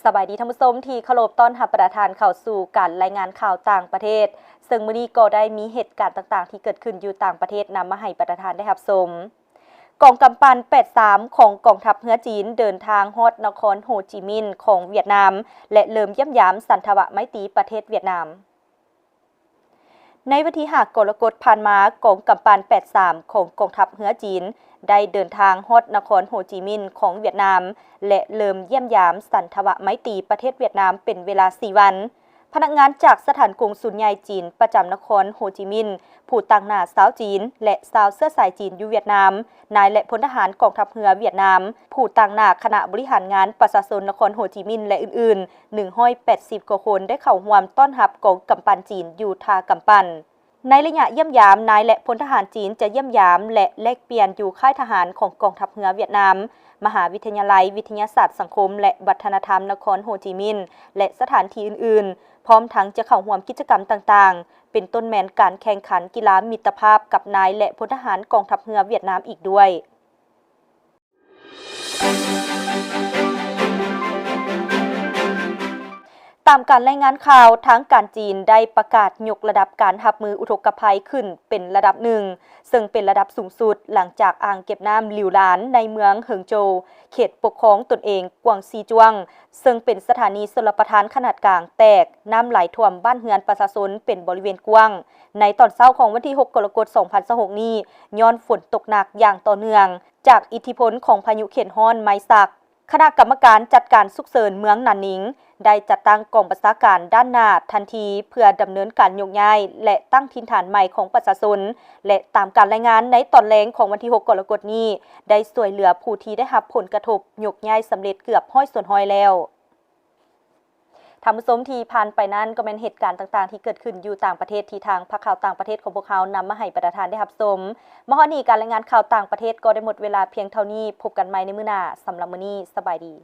ສະບາຍດີທ່ານຜູ້ຊົມທີ່ເຄົາລົບ, ຕ້ອນຮັບປະທານເຂົ້າສູ່ການລາຍງານຂ່າວຕ່າງປະເທດ, ເຊິ່ງມື້ນີ້ກໍໄດ້ມີເຫດການຕ່າງໆທີ່ເກີດຂຶ້ນຢູ່ຕ່າງປະເທດນຳມາໃຫ້ປະທານໄດ້ຮັບຊົມ. ກອງກຳປັ່ນແປດສາມຂອງກອງທັບເຮືອຈີນເດີນທາງຮອດນະຄອນໂຮຈິມິນຂອງຫວຽດນາມ ແລະ ເລີ່ມຢ້ຽມຢາມສັນທະວະໄມຕີປະເທດຫວຽດນາມ. ໃນວັນທີຫ້າກໍລະກົດຜ່ານມາ, ກອງກຳປັ່ນແປດສາມຂອງກອງທັບເຮືອຈີນໄດ້ເດີນທາງຮອດນະຄອນໂຮຈິມິນຂອງຫວຽດນາມ ແລະ ເລີ່ມຢ້ຽມຢາມສັນທະວະໄມຕີປະເທດຫວຽດນາມເປັນເວລາສີ່ວັນ. ພະນັກງານຈາກສະຖານກົງສຸນໃຫຍ່ຈີນປະຈຳນະຄອນໂຮຈິມິນ, ຜູ້ຕາງໜ້າຊາວຈີນ ແລະ ຊາວເຊື້ອສາຍຈີນຢູ່ຫວຽດນາມ, ນາຍ ແລະ ພົນທະຫານກອງທັບເຮືອຫວຽດນາມ, ຜູ້ຕາງໜ້າຄະນະບໍລິຫານງານປະຊາຊົນນະຄອນໂຮຈິມິນ ແລະ ອື່ນໆ ໜຶ່ງຮ້ອຍແປດສິບກວ່າຄົນໄດ້ເຂົ້າຮ່ວມຕ້ອນຮັບກອງກຳປັ່ນຈີນຢູ່ທ່າກຳປັ່ນ. ໃນໄລຍະຢ້ຽມຢາມ, ນາຍ ແລະ ພົນທະຫານຈີນຈະຢ້ຽມຢາມ ແລະ ແລກປ່ຽນຢູ່ຄ້າຍທະຫານຂອງກອງທັບເຮືອຫວຽດນາມ, ມະຫາວິທະຍາໄລວິທະຍາສາດສັງຄົມ ແລະ ວັດທະນະທຳນະຄອນໂຮຈິມິນ ແລະ ສະຖານທີ່ອື່ນໆ, ພ້ອມທັງຈະເຂົ້າຮ່ວມກິດຈະກຳຕ່າງໆ, ເປັນຕົ້ນແມ່ນການແຂ່ງຂັນກິລາມິດຕະພາບກັບນາຍ ແລະ ພົນທະຫານກອງທັບເຮືອຫວຽດນາມອີກດ້ວຍ. ຕາມການລາຍງານຂ່າວ, ທາງການຈີນໄດ້ປະກາດຍົກລະດັບການຮັບມືອຸທົກກະໄພຂຶ້ນເປັນລະດັບໜຶ່ງ, ເຊິ່ງເປັນລະດັບສູງສຸດຫຼັງຈາກອ່າງເກັບນ້ຳຫຼິວຫຼານໃນເມືອງເຫິງໂຈວ, ເຂດປົກຄອງຕົນເອງກວາງຊີຈວງ, ເຊິ່ງເປັນສະຖານີຊົນລະປະທານຂະໜາດກາງແຕກ, ນ້ຳໄຫຼຖ້ວມບ້ານເຮືອນປະຊາຊົນເປັນບໍລິເວນກວ້າງ. ໃນຕອນເຊົ້າຂອງວັນທີຫົກກໍລະກົດສອງພັນຊາວຫົກນີ້, ຍ້ອນຝົນຕົກໜັກຢ່າງຕໍ່ເນື່ອງ ຈາກອິດທິພົນຂອງພາຍຸເຂດຮ້ອນໄມຊັກ, ຄະນະກຳມະການຈັດການສຸກເສີນເມືອງນານິງ ໄດ້ຈັດຕັ້ງກອງບັນຊາການດ້ານໜ້າທັນທີ ເພື່ອດຳເນີນການຍົກຍ້າຍ ແລະ ຕັ້ງຖິ່ນຖານໃໝ່ຂອງປະຊາຊົນ, ແລະ ຕາມການລາຍງານໃນຕອນແລງຂອງວັນທີຫົກກໍລະກົດນີ້, ໄດ້ຊ່ວຍເຫຼືອຜູ້ທີ່ໄດ້ຮັບຜົນກະທົບຍົກຍ້າຍສຳເລັດເກືອບຮ້ອຍສ່ວນຮ້ອຍແລ້ວ. ທ່ານຜູ້ຊົມທີ່ຜ່ານໄປນັ້ນ ກໍແມ່ນເຫດການຕ່າງໆທີ່ເກີດຂຶ້ນຢູ່ຕ່າງປະເທດ ທີ່ທາງພາກຂ່າວຕ່າງປະເທດຂອງພວກເຮົານຳມາໃຫ້ບັນດາທ່ານໄດ້ຮັບຊົມ. ມາຮອດນີ້ ການລາຍງານຂ່າວຕ່າງປະເທດກໍໄດ້ໝົດເວລາພຽງເທົ່ານີ້. ພົບກັນໃໝ່ໃນມື້ໜ້າ. ສຳລັບມື້ນີ້, ສະບາຍດີ.